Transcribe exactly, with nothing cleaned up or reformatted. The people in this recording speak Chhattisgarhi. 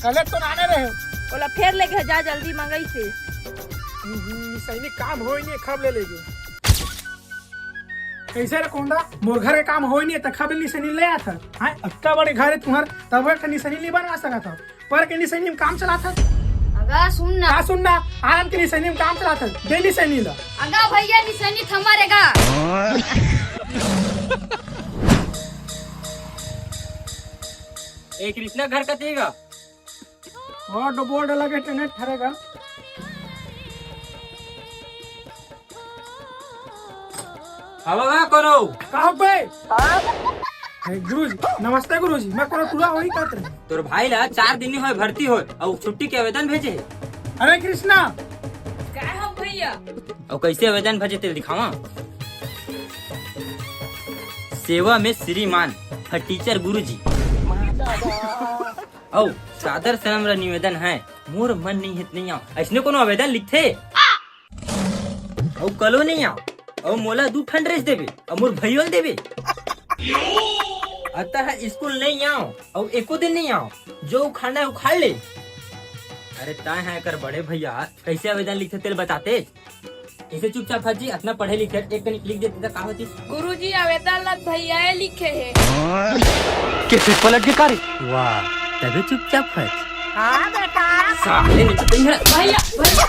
कले तो लाने रहे। ओला फेर लेगे जा जल्दी मंगई से। हम्म, निसैनी काम होई नहीं, खब ले लेगे। कैसे रे कोंदा, मोर घर के काम होई नहीं, त खब ले निसैनी ले आत हस। हाँ, अतना बड़े घर है तुम्हार, तब एक निसैनी नहीं बनवा सकत हस। पर के निसैनी में काम चलात हस। अगा सुन ना। का सुन ना, आराम के निसैनी में काम चलात हस। दे निसैनी ला। अगा भैया निसैनी थमा रे गा। ए कृष्णा घर कती गा? हाँ, डबोल डला के टेने ठरेगा। हवा गा करो। का हो बे? हे गुरुजी, नमस्ते गुरुजी, मैं कोनो टूरा होई का तेरे? तोर भाई ला चार दिन नहीं होए भर्ती होए, अउ छुट्टी के आवेदन भेजे हे। अरे कृष्णा। का हो भैया? अउ कैसे आवेदन भेजे तेल दिखावा। सेवा में श्रीमान, ह टीचर गुरुजी। अउ सादर से नम्र निवेदन है, मोर मन नहीं हित नहीं आओ। ऐसने कोनो आवेदन लिखथे? अउ कलो नहीं आओ। अउ मोला दू ठन ड्रेस देबे, अउ मोर भैया ल देबे। अतः स्कूल नहीं आओ, अउ एको दिन नहीं आओ। जो उखाड़ना है उखाड़ ले। अरे ताय है कर बड़े भैया, कैसे आवेदन लिखथे तेल बताते? इसे चुपचाप फट जी, अतना पढ़े लिखे, एक कनिक लिख देते त का होती? गुरुजी, आवेदन ला भैया ए लिखे हे। के फिर पलट के का रे? वाह, तबे चुपचाप फट। हाँ बेटा। साले ने तो तुम है। भैया, भैया।